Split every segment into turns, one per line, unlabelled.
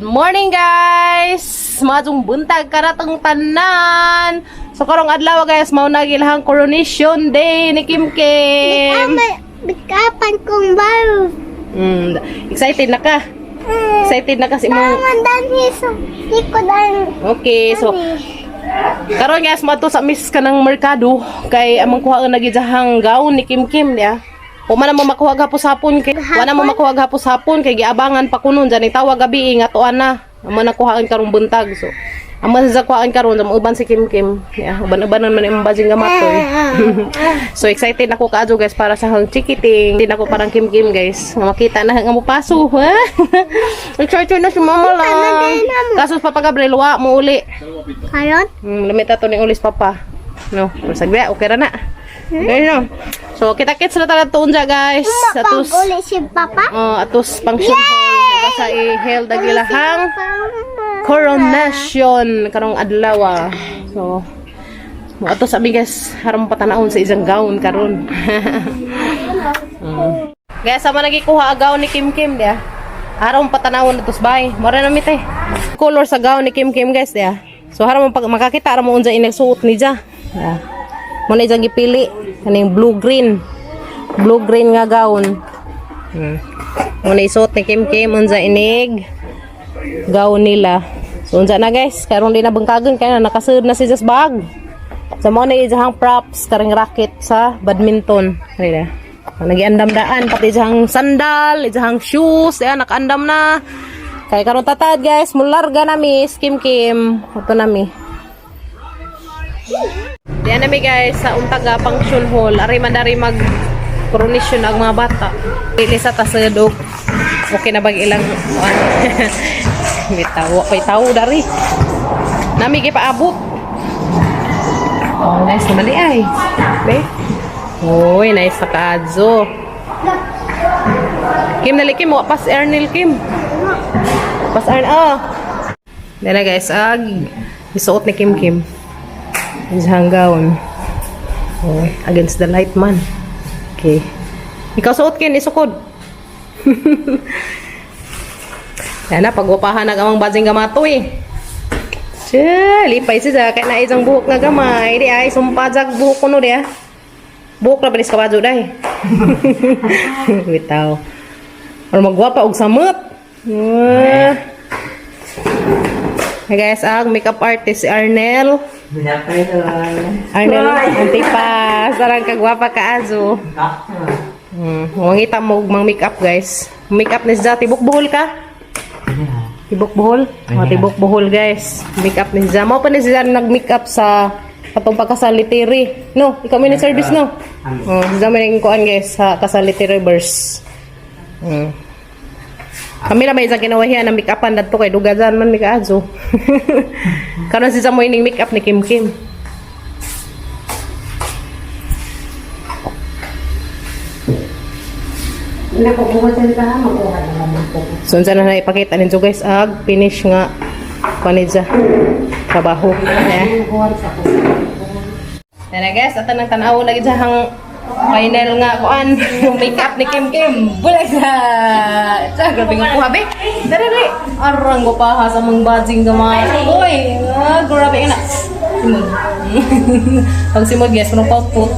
Good morning, guys! Maayong buntag kanatong tanan. So karong adlaw, guys, mao na gilahang coronation day ni Kim Kim.
Bikapan kong baro.
Excited na ka? Excited na ka si imong
Tama danhi sa likod ang
Okay, so karon, guys, moadto sa miss ka ng merkado kay among kuha na gidahang gown ni Kim Kim niya. Wa man mo makuha gahapos hapon kay wa na mo makuha gahapos hapon kay giabangan pa kunon dyan tawag gabi nga tuan na. Amo na kuhaan karong buntag, so amo sa kuhaan karon sa uban si Kim Kim. Yeah, uban-uban man imong bajing gamatoy. So excited ako kaadyo, guys, para sa hang chikiting. Excited ako parang Kim Kim, guys. Nga makita na nga mo paso. Ha? Excited na si mama lang. Kaso Papa Gabriel wa mo uli.
Karon?
Lamit ato ni ulis papa. No, pero sagbi, okay ra na. Okay no. So kita-kits na talaga tuon dya, guys. Atos
Pag uli si Papa?
Oh, atos function hall sa i-held ang ilahang coronation karong adlaw. Ah. So mo ato sabi, guys, haram patanawon sa isang gown karon. Guys, sama nagikuha ang gown ni Kim Kim dia. Haram patanawon na bay. Mora na mi te. Color sa gown ni Kim Kim, guys, dia. So haram mo pag makakita ra mo unsa inagsuot ni ja. Yeah. Mo na ijang gipili kaning blue green. Blue green nga gown. Mo na isuot ni Kim Kim unsa inig gown nila. So unsa na, guys, karon di na bangkagon kay na nakasud na si Just bag. Sa mo na ijang props kareng racket sa badminton. Kaya na. Nagiandam daan pati ijang sandal, ijang shoes, ya nakaandam na. Kay karon tatad, guys, mularga na mi, Kim Kim. Ato na mi. Diyan na mi, guys, sa Untaga Function Hall. Ari man dari mag coronation ang mga bata. Pili sa tasedok. Okay na bag ilang kuan. Bitaw, wa pay tawo dari. Nami gipaabot. Oh, nice naman di ay. Be. Uy, nice sa kaadzo. Kim, dali Kim, wa pas Ernil Kim. Pas Ern, oh. Dala, guys, ag isuot ni Kim Kim. Isang gown. Oh, against the light man. Okay. Ikaw suot kin isukod. Yan na, pagwapahan na amang bajing gamato eh. Siya, lipay siya kay na isang buhok nga gamay. Di ay, sumpajag buhok ko no di ah. Buhok na banis kabajo day. Bitaw. Or magwapa og samot. Wah. Hey guys, ang makeup artist si Arnel. Arnel Antipas. Sarang kagwapa ka azo. Mangita mo og mang makeup, guys. Makeup ni siya. Tibok buhol ka? Tibok buhol? Oh, tibok buhol, guys. Makeup ni siya. Mao pa ni siya nag-makeup sa atong pagkasalitiri. No, ikaw may service no? Oh, siya may naging kuan, guys, sa kasalitiri verse. Kami na may isang kinawahian na make-upan dadto kay dugajan man mi kaazo. Karon si mo ining make-up ni Kim Kim. So unsa na na ipakita ninyo, guys, ag finish nga kanidya trabaho. Yeah. Tara, guys, ato nang tan-aw lagi sa hang final nga kuan makeup ni Kim Kim. Bulag sa. Sa grabe nga kuha be. Dali dali. Arang ko pa sa mga bajing gamay. Uy, ah, grabe na. Simod. Pag simod, guys, ano pa put.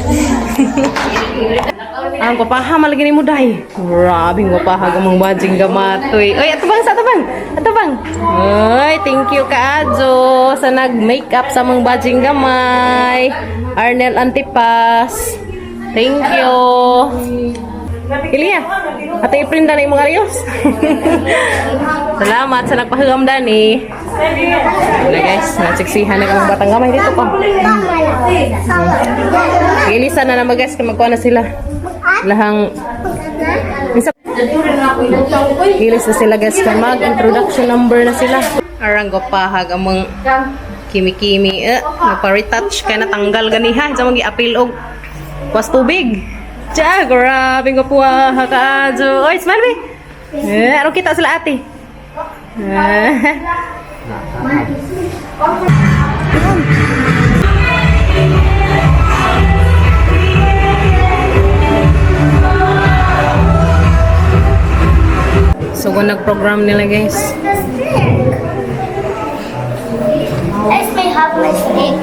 Ang papaha malagi ni mo day. Grabe ng papaha gamang bajing gamatoy. Oy, ato bang sa ato bang? Ato bang? Oy, thank you kaajo sa nag-makeup sa mga bajing gamay. Arnel Antipas. Thank you. Ilya, ate iprinda na yung mga riyos. Salamat sa nagpahagam dani. Wala, guys, nasiksihan na kamang batang gamay dito ko. Ilisan na naman, guys, kay magkuha na sila. Lahang Ilis na sila, guys, kay mag-introduction number na sila. Arang gopahag among kimi-kimi. Eh, nagpa-retouch kay natanggal ganiha. Sa mga apil og was tubig. Tiya, grabe nga po ah, kaadyo. Oy, smile me. Eh, ano kita sila ate? Eh. So, kung nag-program nila, guys.
I may have my snake.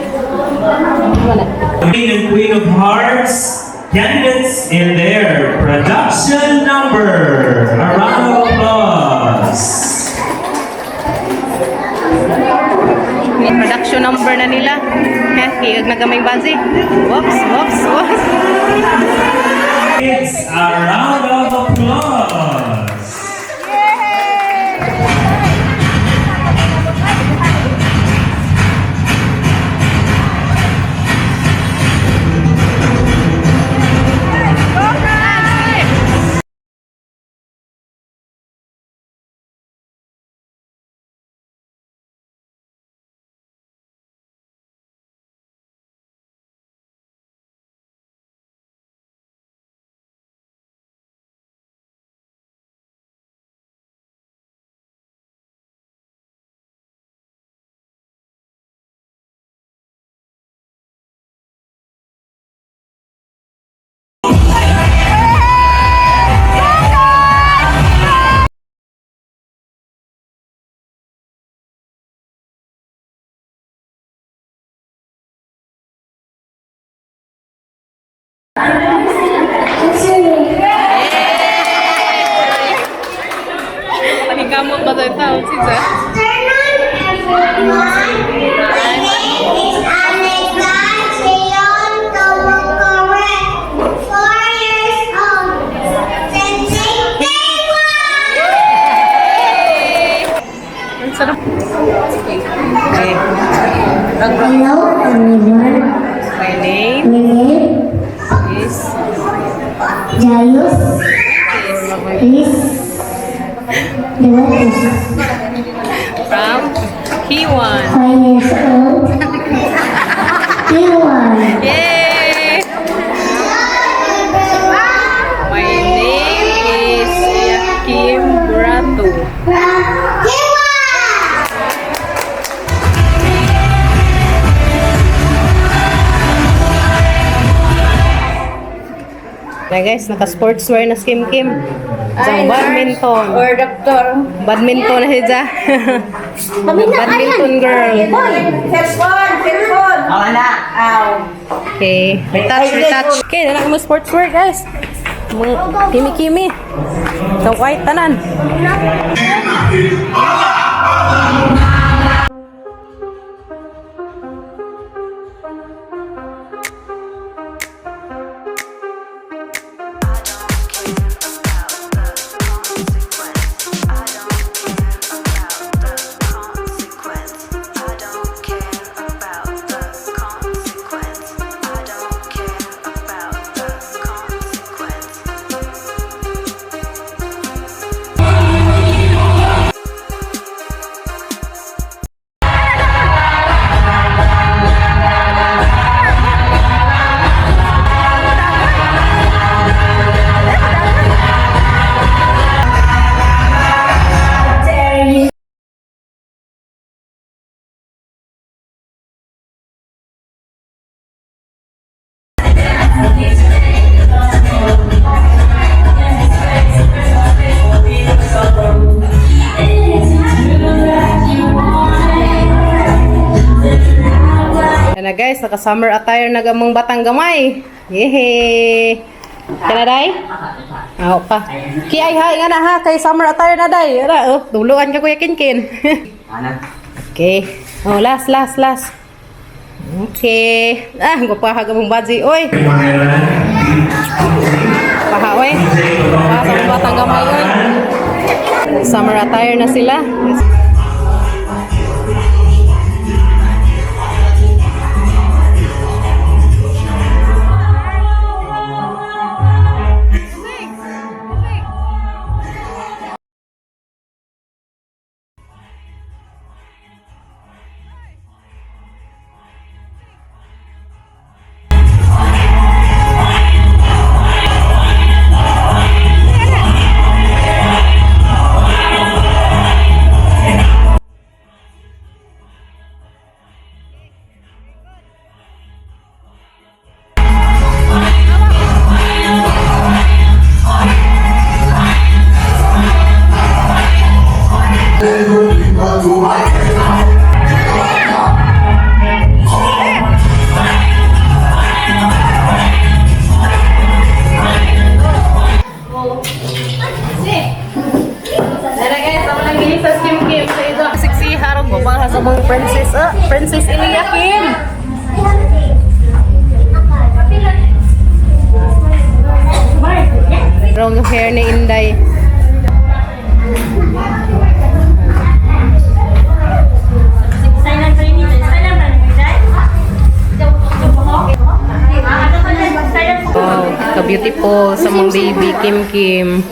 Wala.
King and Queen of Hearts candidates in their production number. A round of applause.
Production number na nila. Heh, kiyag na gamay bazi. Whoops, whoops, whoops.
It's a round of applause.
Panikamot ba tayo tao? Sisa?
Afternoon, everyone. My name is Aneka Cheon Tobokore, 4 years old. Sensei Taiwan!
Ang sarap. Okay.
Hello, everyone.
My name
My name
is
Jayus is Dewatus,
from P1.
5 years old. Taiwan.
Yay! My name is Yakim Burato.
Taiwan!
Na guys, naka sportswear na si Kim Kim. Isang badminton.
Or doctor.
Badminton na siya. Badminton girl.
Cellphone, cellphone.
Okay. Retouch, retouch. Okay, na mo sportswear guys. Mga kimi-kimi. So white tanan.
I don't care about the consequence. I don't care about the consequence.
Yan na guys, naka summer attire na gamang batang gamay. Yehey! Kana day? Aw pa. Ki ay ha nga na ha kay summer attire na day. Ara oh, duluan ka Kuya Kinkin. Okay. Oh, last last last. Okay. Ah, gwapaha ka mong baji. Oy. Paha oy. Paha sa mga batang gamay oy. Summer attire na sila. Beautiful sa mong baby Kim Kim.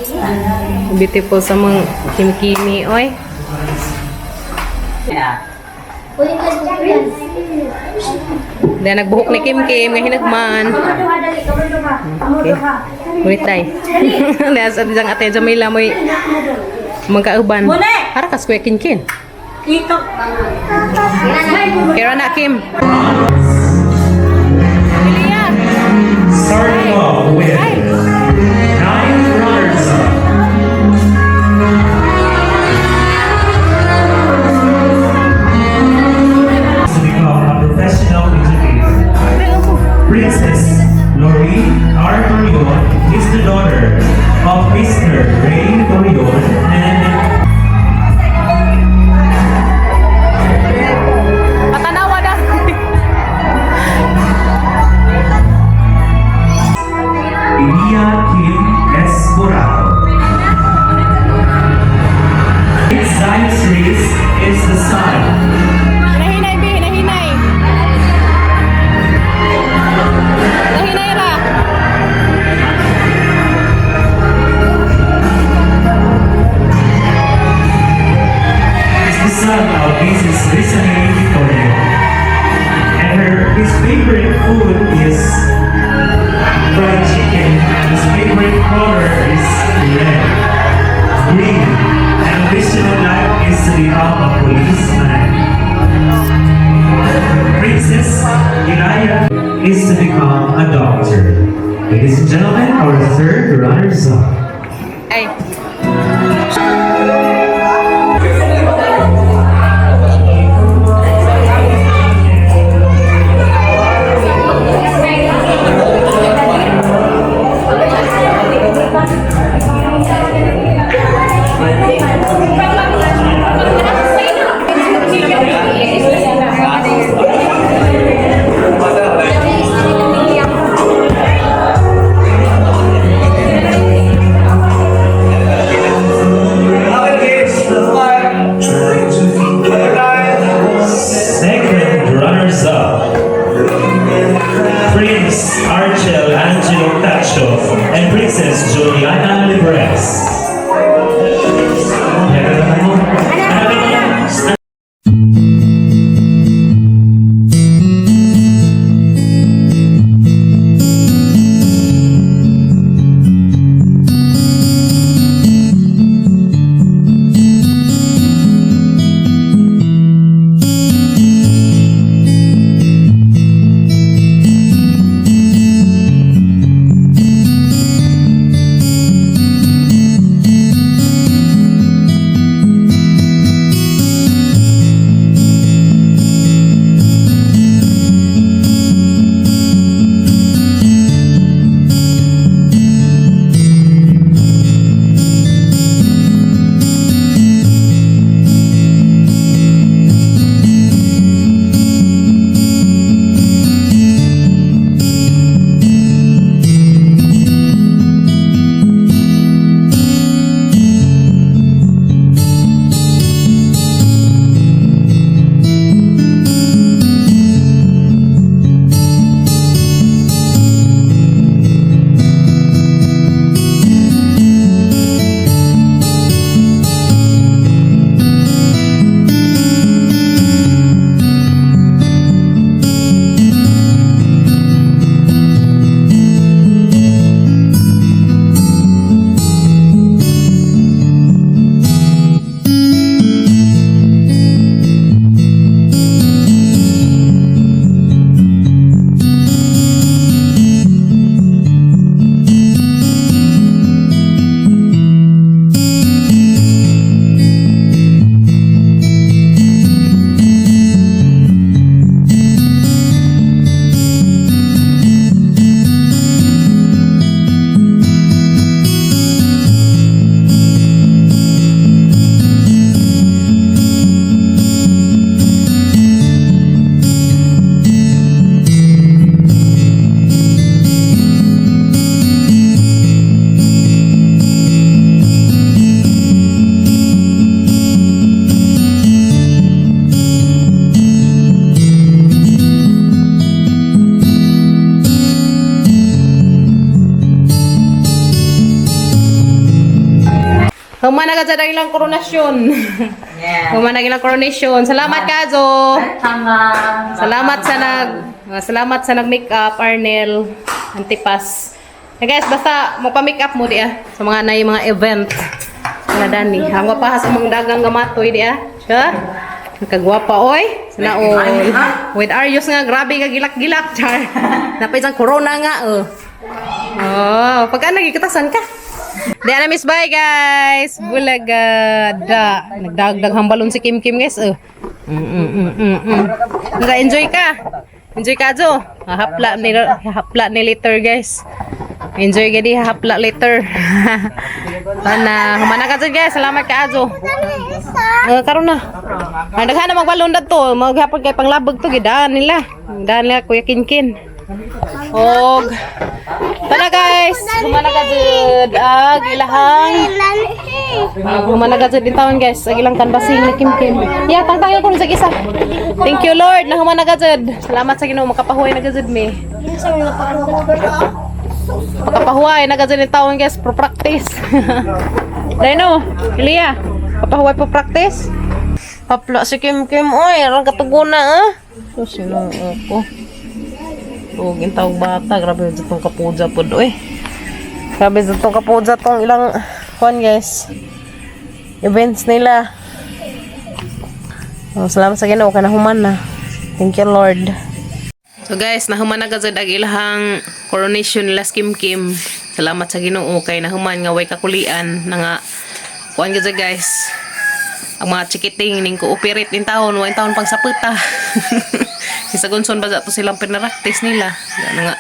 Beautiful sa mong Kim Kimi oy. Then nagbuhok ni Kim Kim nga hinagman. Okay. Wait tay. Dahil sa diyang ate Jamila mo'y magkauban. Para ka square kin kin. Kira na Kim.
Starting off with nine runners up. To become a professional educator. Princess Lorraine R. Torion is the daughter of Mr. Ray Torion and
Patanawa na.
Elia Kim S. Borato. Zion's Reese is the son
Hinahinay, Bi. Hinahinay. Hinahinay ra.
Is the son of Mrs. Lisa Mae Vittorio. And his favorite food is fried chicken. His favorite color is red, green. And ambition in life is to become a policeman. Princess Ilaya is to become a doctor. Ladies and gentlemen, our third runners-up.
Ay.
Second runners-up, Prince Archel Angelo Tacho and Princess Juliana Libres.
Human na ka sa ilang koronasyon.
Yeah.
Human na ilang coronation. Salamat kazo.
Tama.
Salamat sa nag make-up, Arnel Antipas. Hey guys, basta magpa-make up mo di ah sa mga nay mga event. Mga dani. Ang pa sa mga dagang gamatoy di ah. Siya. Kagwapa oy. Sana all. With Arius nga grabe ka gilak-gilak char. Napay isang corona nga oh. Oh, pagka nagikitasan ka. Di na miss, bye guys. Bulaga da. Nagdagdag hambalon si Kim Kim guys oh. Naka-enjoy ka. Enjoy ka Jo. Hapla ni later guys. Enjoy gadi hapla later. Ana, humana ka dyan guys. Salamat ka Ajo. Karon na. Ang daghan na magbalon to. Maghapon kay panglabog to gidaan nila. Daan nila Kuya Kinkin. Og tara guys, humana ka jud ag ilahang humana ka jud taon guys, ag ilang kanbasing ni Kim Kim. Yeah, tangtangan ko sa isa. Thank you Lord, na humana ka jud. Salamat sa Ginoo, makapahuway na ka jud mi. Makapahuway na ka jud taon guys, pro practice. Dino, Elia, kapahuway po practice. Hapla si Kim Kim, oy, aron katuguna ah. So sino ko? Ug intawag bata, grabe jud tong kapuja pod oy. Grabe jud tong kapuja tong ilang kuan guys. Events nila. Oh, salamat sa Ginoo ka nahuman na. Thank you Lord. So guys, nahuman na gazad ang ilahang coronation nila sa Kim Kim. Salamat sa Ginoo kay nahuman nga way kakulian na nga kuan gazad guys. Ang mga chikiting ning cooperate nin taon, way taon pagsaputa. Sa gunson ba to silang pinaraktis nila. Ano nga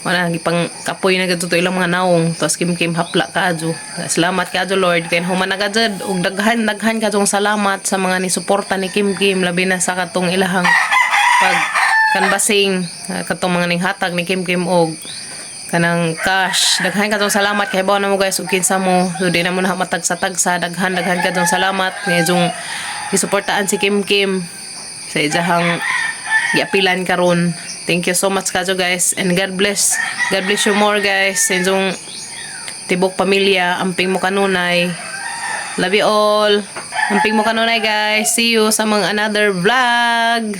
wala gipang kapoy na gadto ilang mga naong tos Kim Kim hapla kaadyo. Salamat kaadyo Lord kay human na gajud ug daghan daghan kadtong salamat sa mga ni suporta ni Kim Kim labi na sa katong ilahang pag kanbasing, katong mga ninghatag ni Kim Kim og kanang cash. Daghan kadtong salamat kay bawo na mo guys ug kinsa mo, so di na mo na matagsa-tagsa. Daghan daghan kadtong salamat nga gisuportaan si Kim Kim sa ijahang giapilan karon. Thank you so much kayo guys and God bless. God bless you more guys sa inyong tibok pamilya. Amping mo kanunay. Love you all. Amping mo kanunay guys. See you sa mga another vlog.